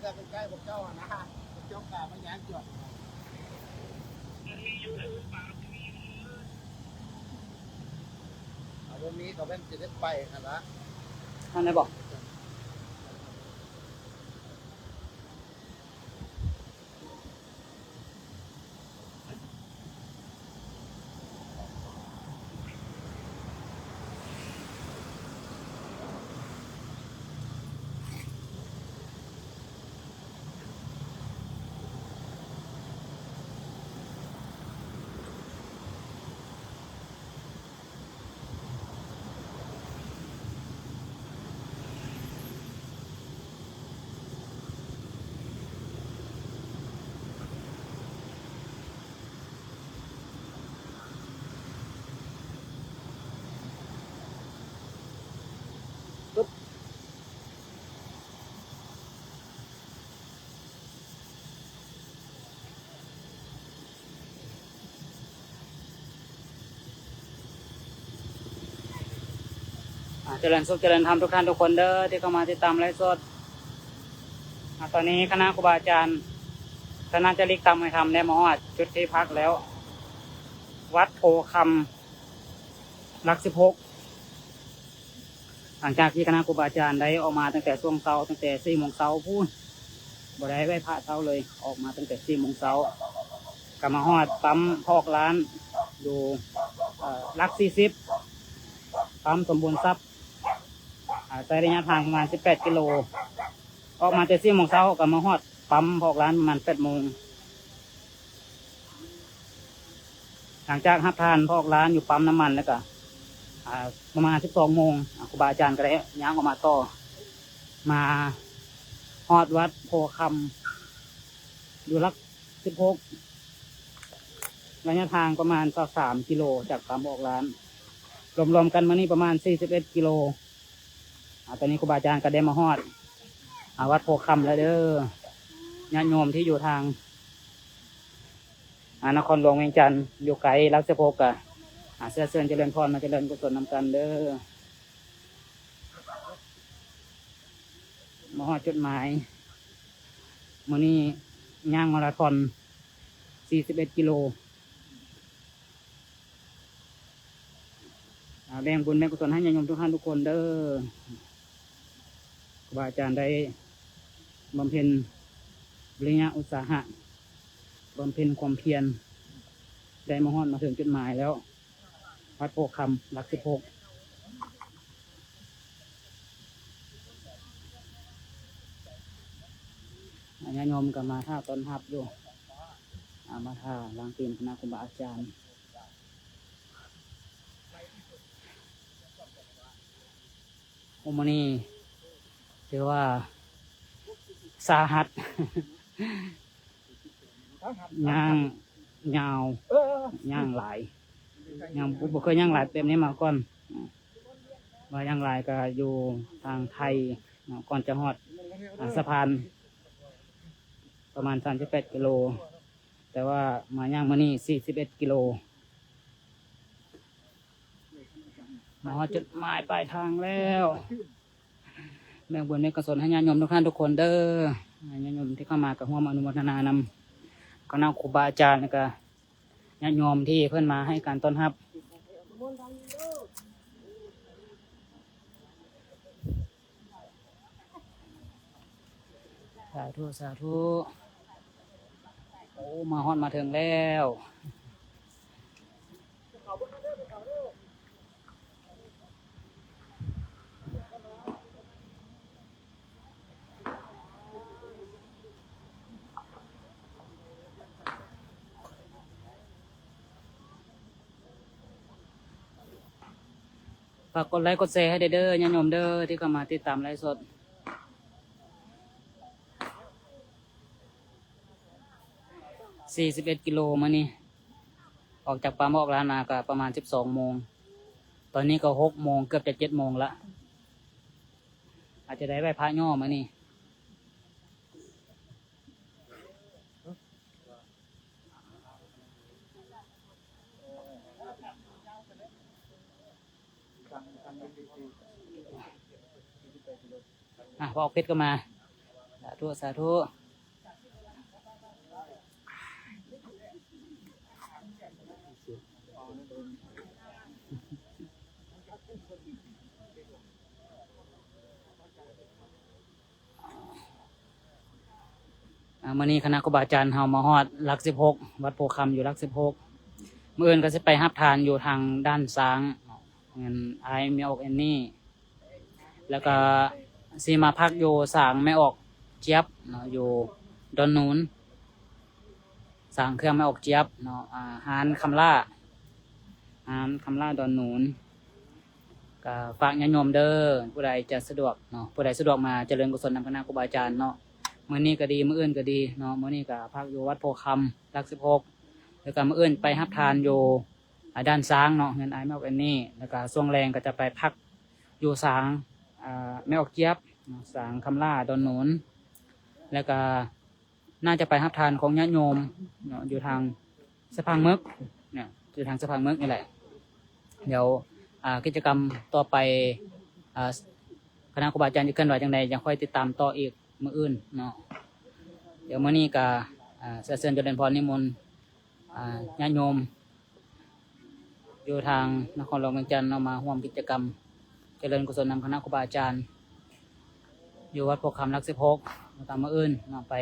ໃກ້ໆພວກເຈົ້າຫັ້ນນະ ພວກເຈົ້າກະມາຍ່າງຈອດ ຖ້າບໍ່ມີກໍເພິ່ນຊິໄດ້ໄປຫັ້ນລະ ຫັ້ນໄດ້ບໍ່? ອ່າ ຈະເລີນສຸກຈະເລີນທຳທຸກທ່ານທຸກຄົນເດີ ທີ່ເຂົ້າມາຕິດຕາມໄລຟ໌ສົດ. ອ່າ ຕອນນີ້ຄະນະຄູບາອາຈານ ຄະນະຈາລິກຕາມຫ້ວຍທຳ ໄດ້ມາຮອດຈຸດທີ່ພັກແລ້ວ ວັດໂພຄຳ ຫຼັກສິບຫົກ. ຫຼັງຈາກທີ່ຄະນະຄູບາອາຈານໄດ້ອອກມາຕັ້ງແຕ່ຊ່ວງເຊົ້າ ຕັ້ງແຕ່ສີ່ໂມງເຊົ້າພຸ້ນ ບໍ່ໄດ້ໄຫວ້ພະເຊົ້າເລີຍ ອອກມາຕັ້ງແຕ່ສີ່ໂມງເຊົ້າ ກໍມາຮອດປ້ຳພອກລ້ານຢູ່ ເອີ ຫຼັກສີ່ສິບ ປ້ຳສົມບູນຊັບ ອາ ໃຊ້ໄລຍະທາງປະມານສິບແປດກິໂລ ອອກມາແຕ່ສີ່ໂມງເຊົ້າ ກໍມາຮອດປ້ຳພອກລ້ານປະມານແປດໂມງ. ຫຼັງຈາກຮັບທານພອກລ້ານຢູ່ປ້ຳນ້ຳມັນແລ້ວກະ ອາ ປະມານສິບສອງໂມງ ອາ ຄູບາອາຈານກໍໄດ້ຍ່າງອອກມາຕໍ່ ມາຮອດວັດໂພຄຳ ຢູ່ຫຼັກສິບຫົກ ໄລຍະທາງປະມານຊາວສາມກິໂລ ຈາກປ້ຳພອກລ້ານ ລວມໆກັນມື້ນີ້ປະມານສີ່ສິບເອັດກິໂລ. ອາ ຕອນນີ້ຄູບາອາຈານກໍໄດ້ມາຮອດ ອາ ວັດໂພຄຳແລ້ວເດີ ຍາດໂຍມທີ່ຢູ່ທາງ ອາ ນະຄອນຫຼວງວຽງຈັນ ຢູ່ໄກຫຼັກສິບຫົກ ກໍ ອາ ເຊື້ອເຊີນຈະເລີນພອນ ມາຈະເລີນກຸສົນນຳກັນເດີ ມາຮອດຈຸດໝາຍ. ມື້ນີ້ຍ່າງມາລາທອນສີ່ສິບເອັດກິໂລ. ອາ ແບ່ງບຸນແບ່ງກຸສົນໃຫ້ຍາດໂຍມທຸກທ່ານທຸກຄົນເດີ ຄູບາອາຈານໄດ້ບຳເພັນວິລິຍະອຸດສາຫະ ບຳເພັນຄວາມພຽນ ໄດ້ມາຮອດມາເຖິງຈຸດໝາຍແລ້ວ ວັດໂພຄຳ ຫຼັກສິບຫົກ. ອາ ຍາດໂຍມກໍມາຖ້າຕ້ອນຮັບຢູ່ ອາ ມາຖ້າລ້າງຕີນຄະນະຄູບາອາຈານ. ໂອ້ ມື້ນີ້ຖືວ່າສາຫັດ ຍ່າງຍາວ ຍ່າງຫຼາຍ ຍັງບໍ່ ບໍ່ເຄີຍຍ່າງຫຼາຍແບບນີ້ມາກ່ອນ. ວ່າຢ່າງຫຼາຍກໍຢູ່ທາງໄທເນາະ ກ່ອນຈະຮອດ ອາ ສະພານປະມານສາມສິບແປດກິໂລ ແຕ່ວ່າມາຍ່າງມື້ນີ້ສີ່ສິບເອັດກິໂລ ມາຮອດຈຸດໝາຍປາຍທາງແລ້ວ. ແບ່ງບຸນແບ່ງກຸສົນໃຫ້ຍາດໂຍມທຸກທ່ານທຸກຄົນເດີ ຍາດໂຍມທີ່ເຂົ້າມາກໍຮ່ວມອະນຸໂມທະນານຳຄະນະຄູບາອາຈານ ແລ້ວກໍຍາດໂຍມທີ່ເພິ່ນມາໃຫ້ການຕ້ອນຮັບ. ສາທຸ ສາທຸ. ໂອ້ ມາຮອດມາເຖິງແລ້ວ. ຝາກກົດໄລກົດແຊໃຫ້ແດ່ເດີ ຍາດໂຍມເດີ ທີ່ເຂົ້າມາຕິດຕາມໄລຟ໌ສົດ. ສີ່ສິບເອັດກິໂລມື້ນີ້ ອອກຈາກປ້ຳອອກລ້ານມາກໍປະມານສິບສອງໂມງ ຕອນນີ້ກໍຫົກໂມງ ເກືອບຈະເຈັດໂມງລະ ອາດຈະໄດ້ໄຫວ້ພະຫຍໍ້ມື້ນີ້. ອ່ະ ພະອອກເພັດກໍມາ. ສາທຸ ສາທຸ. ອາ ມື້ນີ້ຄະນະຄູບາອາຈານເຮົາມາຮອດຫຼັກສິບຫົກ ວັດໂພຄຳຢູ່ຫຼັກສິບຫົກ. ມື້ອື່ນກໍຊິໄປຮັບທານຢູ່ທາງດ່ານຊ້າງ ເຮືອນອ້າຍແມ່ອອກແອນນີ ແລ້ວກໍຊິມາພັກຢູ່ສາງແມ່ອອກຈຽບເນາະ ຢູ່ດອນໜູນ ສາງເຄື່ອງແມ່ອອກຈຽບເນາະ ອາ ຮ້ານຄຳຫຼ້າ ຮ້ານຄຳຫຼ້າດອນໜູນ. ກໍຝາກຍາດໂຍມເດີ ຜູ້ໃດຈະສະດວກເນາະ ຜູ້ໃດສະດວກມາຈະເລີນກຸສົນນຳຄະນະຄູບາອາຈານເນາະ ມື້ນີ້ກໍດີ ມື້ອື່ນກໍດີເນາະ. ມື້ນີ້ກໍພັກຢູ່ວັດໂພຄຳຫຼັກສິບຫົກ ແລ້ວກໍມື້ອື່ນໄປຮັບທານຢູ່ ອາ ດ່ານຊ້າງເນາະ ເຮືອນອ້າຍແມ່ອອກແອນນີ ແລ້ວກໍຊ່ວງແລງກໍຈະໄປພັກຢູ່ສາງ ອາ ແມ່ອອກຈຽບເນາະ ສາງຄຳຫຼ້າດອນໜູນ ແລ້ວກໍໜ້າຈະໄປຮັບທານຂອງຍາດໂຍມເນາະ ຢູ່ທາງສະພາງເມິກເນາະ ຢູ່ທາງສະພາງເມິກນີ້ແຫຼະ. ດຽວ ອາ ກິດຈະກຳຕໍ່ໄປ ອາ ຄະນະຄູບາອາຈານຈະເຄື່ອນໄຫວຈັ່ງໃດ ຈັ່ງຄ່ອຍຕິດຕາມຕໍ່ອີກມື້ອື່ນເນາະ. ດຽວມື້ນີ້ກໍ ອາ ເຊື້ອເຊີນຈະເລີນພອນນິມົນ ອາ ຍາດໂຍມຢູ່ທາງນະຄອນຫຼວງວຽງຈັນເນາະ ມາຮ່ວມກິດຈະກຳຈະເລີນກຸສົນນຳຄະນະຄູບາອາຈານ ຢູ່ວັດໂພຄຳຫຼັກສິບຫົກ ແລ້ວກໍມື້ອື່ນເນາະ ໄປ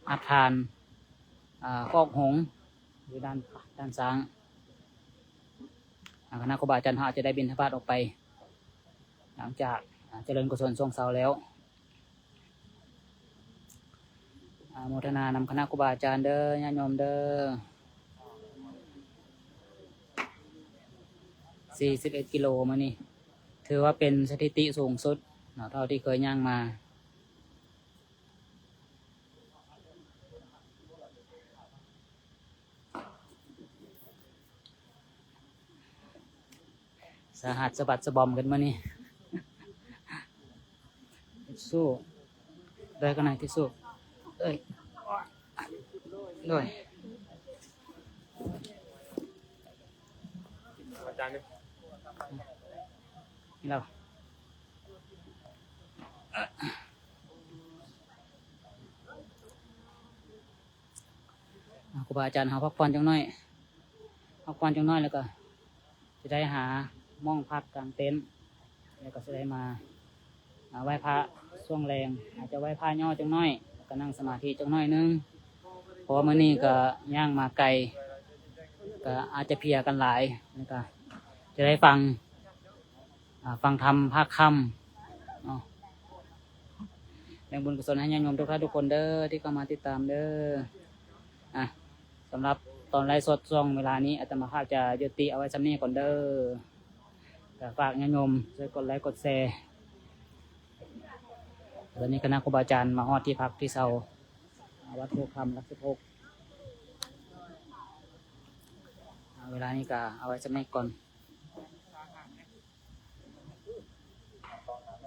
ຮັບທານ ອາ ຄອກຫົງ ຢູ່ດ່ານ ດ່ານຊ້າງ. ອາ ຄະນະຄູບາອາຈານເຮົາອາດຈະໄດ້ບິນທະບາດອອກໄປ ຫຼັງຈາກ ອາ ຈະເລີນກຸສົນຊ່ວງເຊົ້າແລ້ວ. ອາ ໂມທະນານຳຄະນະຄູບາອາຈານເດີ ຍາດໂຍມເດີ. ສີ່ສິບເອັດກິໂລມື້ນີ້ ຖືວ່າເປັນສະຖິຕິສູງສຸດເນາະ ເທົ່າທີ່ເຄີຍຍ່າງມາ. ສາຫັດສະບັດສະບອມກັນມື້ນີ້. ທິດຊູ້ ໄດ້ກັນໜ້ອຍທິດຊູ້ ເອີຍ ໂດຍ ອາຈານນີ້ ນີ້ລະ. ອ່າ ຄູບາອາຈານເຮົາພັກຜ່ອນຈັກໜ້ອຍ ພັກຜ່ອນຈັກໜ້ອຍ ແລ້ວກໍຊິໄດ້ຫາໝ່ອງພັກກາງເຕັນ ແລ້ວກໍຊິໄດ້ມາ ອ່າ ໄຫວ້ພະຊ່ວງແລງ ອາດຈະໄຫວ້ພະຫຍໍ້ຈັກໜ້ອຍ ແລ້ວກໍນັ່ງສະມາທິຈັກໜ້ອຍໜຶ່ງ ເພາະວ່າມື້ນີ້ກໍຍ່າງມາໄກ ກໍອາດຈະເພຍກັນຫຼາຍ ແລ້ວກໍຈະໄດ້ຟັງ ອ່າ ຟັງທຳພາກຄ່ຳເນາະ. ແບ່ງບຸນກຸສົນໃຫ້ຍາດໂຍມທຸກທ່ານທຸກຄົນເດີ ທີ່ເຂົ້າມາຕິດຕາມເດີ. ອ່າ ສຳລັບຕອນໄລຟ໌ສົດຊ່ວງເວລານີ້ ອາດຕະມາພາບຈະຍຸຕິເອົາໄວ້ສ່ຳນີ້ກ່ອນເດີ. ກໍຝາກຍາດໂຍມຊ່ວຍກົດໄລຄ໌ກົດແຊ. ຕອນນີ້ຄະນະຄູບາອາຈານມາຮອດທີ່ພັກທີ່ເຊົາ ວັດໂພຄຳຫຼັກສິບຫົກ. ອ່າ ເວລານີ້ກໍເອົາໄວ້ສ່ຳນີ້ກ່ອນ.